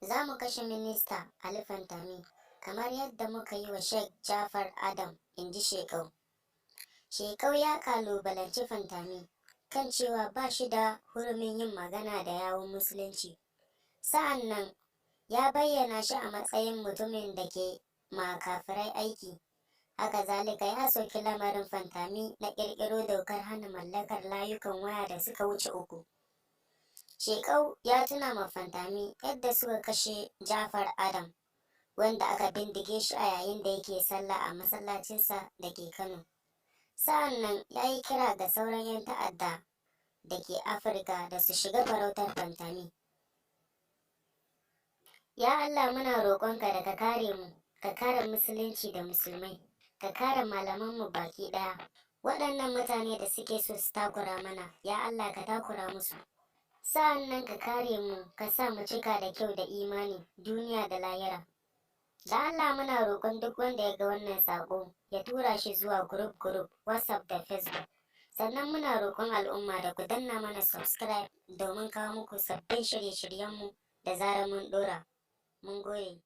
Za mu kashe Minista Ali Pantami kamar yadda muka yi wa Sheikh Jafar Adam, in ji Shekau. Shekau ya kalubalanci Pantami kan cewa ba shi da hurumin yin magana da yawun Musulunci. Sa'an nan ya bayyana shi a matsayin mutumin da ke ma kafirai aiki. Haka zalika ya soki lamarin Pantami na ƙirƙiro dokar hana mallakar layukan waya da suka wuce uku. Shekau ya tuna ma Pantami yadda suka kashe Jafar Adam, wanda aka bindige shi a yayin da yake sallah a masallacinsa da ke Kano. Sa'an nan ya yi kira ga sauran 'yan ta'adda da ke Afirka da su shiga farautar Pantami. Ya Allah, muna roƙonka da ka kare mu, ka kare Musulunci da Musulmai, ka kare malamanmu baki ɗaya. Waɗannan mutane da suke so su takura mana, ya Allah, ka takura musu. Sa'an nan ka kare mu, ka sa mu cika da kyau da imani duniya da lahira. Da Allah muna roƙon duk wanda ya ga wannan saƙo ya tura shi zuwa group group WhatsApp da Facebook. Sannan muna roƙon al'umma da ku danna mana subscribe domin kawo muku sabbin shirye-shiryenmu da zarar mun ɗora. Mun gode.